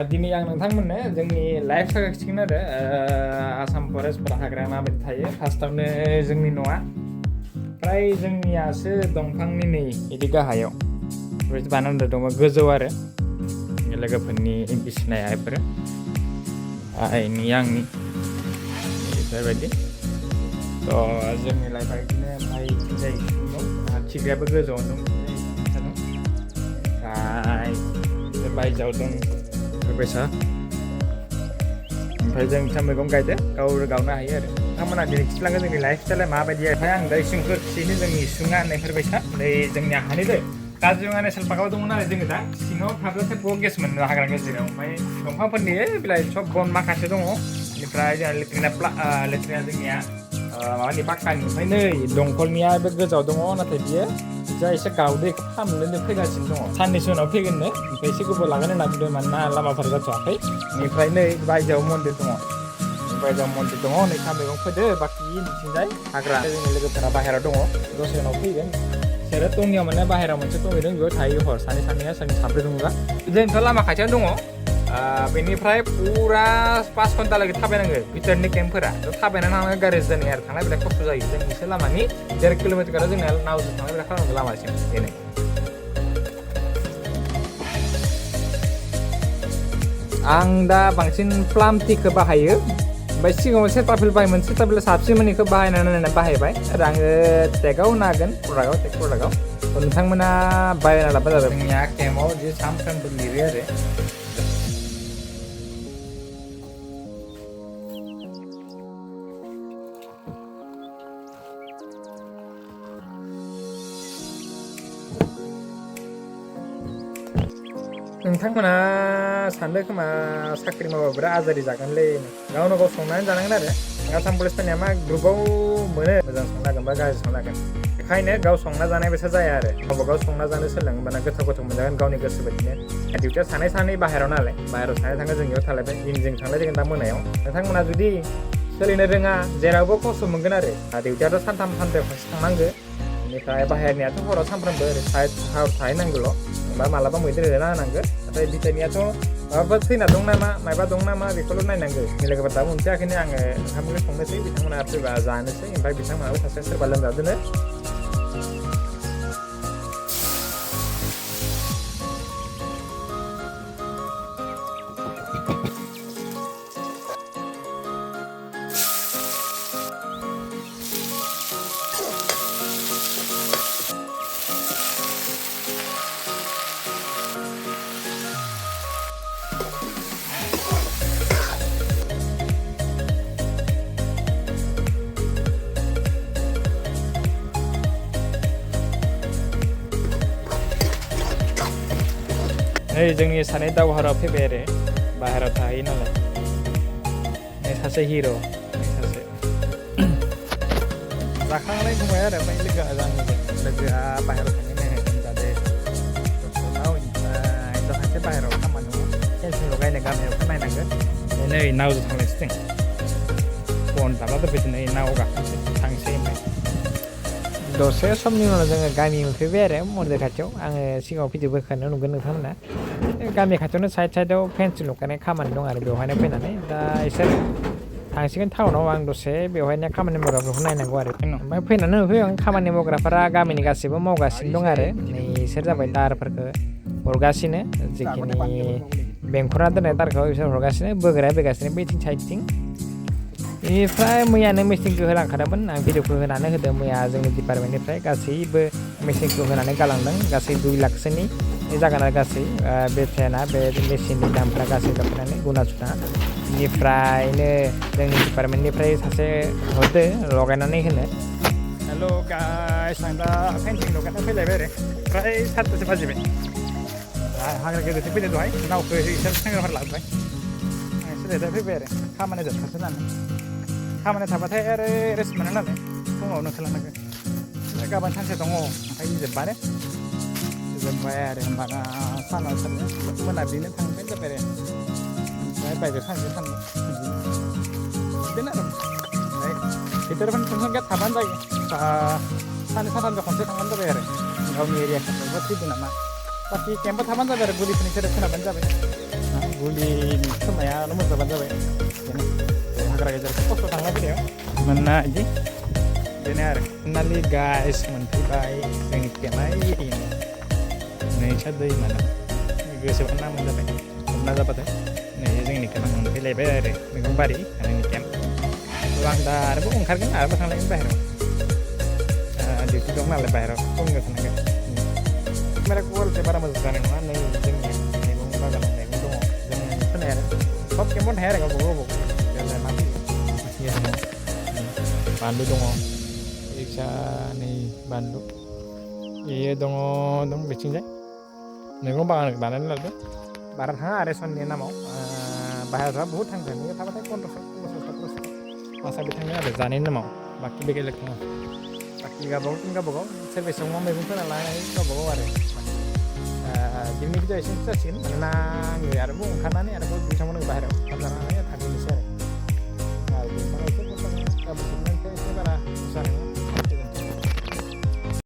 दिनै आं नोंथांमोननो जोंनि लाइफ खिन्थागोन आरो आसाम फरेस्टफोरा हाग्राया माबायदि थायो। फार्स्टआवनो जोंनि न'आ फ्राय जोंनियासो दंफांनि नै बिदि गाहायाव बेबायदि बानायना दङ गोजौ आरो लोगोफोरनि बिसिनाया बेफोरो आइनि आंनि बेफोरबायदि थ' जोंनि लाइफआ बिदिनो ओमफ्राय जाय दं खिग्रायाबो गोजौआवनो दं ओमफ्राय बायजोआव दं बेफोरबायसा ओमफ्राय जों फिसा मैगं गायदो गावनो हायो आरो नोंथांमोना दिनै खिथालाङो जोंनि लाइफ स्टाइला माबायदि ओमफ्राय आं दा इसिंफोर खिनो जोंनि इसिङा होननायफोरबायसा नै जोंनिया हानिदो काजिरङा नेसनेल पार्कआव दंमोन आरो जोङो दा सिङाव थाब्लाथाय बहुत गेस मोनो हाग्रा गेजेराव ओमफ्राय दंफांफोरनि बिलाइ सब बन माखासे दङ बेनिफ्राय जोंहा लेट्रिना जोंनिया माबानि पाक्कानि ओमफ्राय नै दंखलनिया बे गोजाव दङ नाथाय बियो जा एसे गावदो फाहामनो फैगासिनो दङ साननैसो उनाव फैगोननो ओमफ्राय एसे गोबाव लागोन होनना बुंदों मानोना लामाफोर जाथ'वाखै बेनिफ्राय नै बायजोआव मन्दिर दङ नै सा मैगं फोदो बाखि बिथिंजाय हाग्रा जोंनि लोगोफोरा बाहेरायाव दङ दसे उनाव फैगोन बिसोरो टंनियाव माने बाहेरायाव मोनसे टंगिदों बेयाव थायो हर सानैया साब्रै दङबा जोंथ' लामा खाथियावनो दङ बेनिफ्राय फुरा 5 घन्टालागै थाबायनांगो भितरनि केम्पफोरा थाबायनानै थांनांगो गारि जानाय आरो थांलाय फैलाय खस्थ' जायो जों एसे लामानि 1.5 किल'मिटार जोंना नावजों थांलाय फैलाय खालामनांगौ लामासिम बेनो आं दा बांसिन प्लाम टीखौ बाहायो ओमफ्राय सिगाङाव सेटाफिल बाहायोमोन सेटाफिल साबसिनमोन बेखौ बाहायनानै बाहायबाय आरो आङो टेगाव नागोन प्रडाक्टआव नोंथांमोना बायना लाबा जाबाय जोंनिया केम्पआव जे सानफ्रामबो लिरो आरो नोंथांमोना सानदों खोमा साख्रि मावबा बिराद आजादि जागोनलै गावनो गाव संनानै जानांगोन आरो आसाम पुलिसफोरनिया मा ग्रुपआव मोनो मोजां संनो हागोन बा गाज्रि संनो हागोन बेखायनो गाव संना जानाय बायसा जाया आरो गावबा गाव संना जानो सोलोंबाना गोथाव मोनजागोन गावनि गोसो बायदिनो डिउटिया सानै बाहेरायाव नालाय बाहेरायाव सानै थाङो जोंनियाव थालायबाय जों थांलाय जागोन दा मोनायाव नोंथांमोना जुदि सोलिनो रोङा जेरावबो खस्थ' मोनगोन आरो डिउटियाथ' सानथाम सानब्रै खनसे थांनांगो बेनिफ्राय बाहेरनियाथ' हराव सानफ्रामबो ओरै हर थाहैनांगौल' बा मालाबा मैदेर होना होनांगो नाथाय बिथांनियाथ' माबाफोर थैना दं नामा मायबा दं नामा बेखौल' नायनांगो लोगोफोर दाबो मोनफैयाखैनो आङो ओंखाम ओंख्रि संनोसै बिथांमोना फैबा जानोसै ओमफ्राय बिथांमोनाबो सासे सोरबा लोमजादोनो नै जोंनि सानै दावहाराव फैबाय आरो बाहेरायाव थाहैयो नालाय नै सासे हिर' नै सासे जाखांनाय बुंबाय आरो ओमफ्राय लोगोआ बाहेरायाव थांनो जादे डक्टरनाव ओमफ्राय सासे बाहेरायाव खामानि दङ फेन्सिंल' गायनो गामियावथ' नायनांगोन नै नावजों थांलायसै जों बन दाबा दोनफैदो नै नाव गाखोनोसै थांसै ओमफ्राय दसे समनि उनाव जोङो गामि मोनफैबाय आरो मन्दिर खाथियाव आङो सिगाङाव भिडिअ बोखानायाव नुगोन नोंथांमोना गामि खाथियावनो साइडआव फेन्सिं लगायनाय खामानि दं आरो बेवहायनो फैनानै दा इसोर थांसिगोन टाउनाव आं दसे बेवहायनो खामानि मावग्राफोरखौ नायनांगौ आरो ओमफ्राय फैनानै नुफैयो आं खामानि मावग्राफोरा गामिनि गासैबो मावगासिनो दं आरो नै इसोर जाबाय दारफोरखौ हरगासिनो जिखिनि बेंखनना दोननाय दारखौ बिसोर हरगासिनो बोग्राया बोगासिनो बैथिं साइडथिं बेनिफ्राय मैयानो मेचिनखौ होलांखादोंमोन आं भिडिअखौ होनानै होदों मैया जोंनि डिपार्टमेन्टनिफ्राय गासैबो मेचिनखौ होनानै गालांदों गासै 2 लाखसोनि जागोन आरो गासै बेसेना बे मेचिननि दामफ्रा गासै जाबनानै गुना सुना बेनिफ्रायनो जोंनि डिपार्टमेन्टनिफ्राय सासे हरदो लगायनानै होनो हेल' गाइस आं दा पेन्टिं लगायनानै फैलायबाय आरो फ्राय 7:00 बाजिबाय हाग्रा गेजेरजों फैदो दहाय नावखौ इसोर सेंग्राफोर लाबोबाय आं एसे लेटआव फैबाय आरो खामानि जोबखासो नालाय खामानि थाबाथाय आरो रेस्ट मोनो नालाय फुङावनो ओंखारलांनांगोन गाबोन सानसे दङ ओमफ्राय जोब्बानो जोब्बाय आरो होमबाना सानाव मोनाबिलिनो थांबाय जाबाय आरो ओमफ्राय बायजोआव सानसे बिदिनो आरो ओमफ्राय भितरफोरनि टेनसन थाबानो जायो साननै सानथामजों खनसे थांबानो जाबाय आरो गावनि एरिया खाथियावबो फैदों नामा बाखि केम्पआव थाबानो जाबाय आरो गुलिफोरनि सेराव खोनाबानो जाबाय गुलिनि खोमायाल' मोजाबानो जाबाय बेनो हाग्रा गेजेर खस्थ' थांलाय फैलायाव मानोना इदि बेनो आरो फाइनालि गाइस मोनफैबाय जोंनि केम्पआ एरियानो नैसा दैमा दं गोसोआव नाम जाबाय हमना जाबाथाय नै जोंनि केम्पआ मोनफैलायबाय आरो मैगं बारि जोंनि केम्प आं दा आरोबाव ओंखारगोन आरोबाव थांलायगोन बाहेराव डिउटि दं नालाय बाहेराव फुंनिफ्राय थांनांगोन केमेरा क्वालिटिया बारा मोजां जानाय नङा नै जोंनि मैगं बागानाव मैगं दङ जों फोनाय आरो सब केम्पआवनो थाया आरो गावबा गाव मा फैयो दङ बानलु दङ रिक्सा नै बानलु बेयो दं बिथिंजाय मैगं बागान बानायनानै लादों बारा थाङा आरो सननि नामाव बाहेराफ्रा बहुद थांगोन बेयो थाबाथाय 1500 मासा बे थाङो आरो जानायनि नामाव बाखि बेलेग थाङा बाखि गावबागाव सोरबा सङो मैगं फोना लानानै गावबागाव आरो दिननि भिडिअ एसेनोसै जासिगोन मानोना आङो आरोबाव ओंखारनानै आरोबाव दुइथांमोन बाहेरायाव ओंखाम जानानै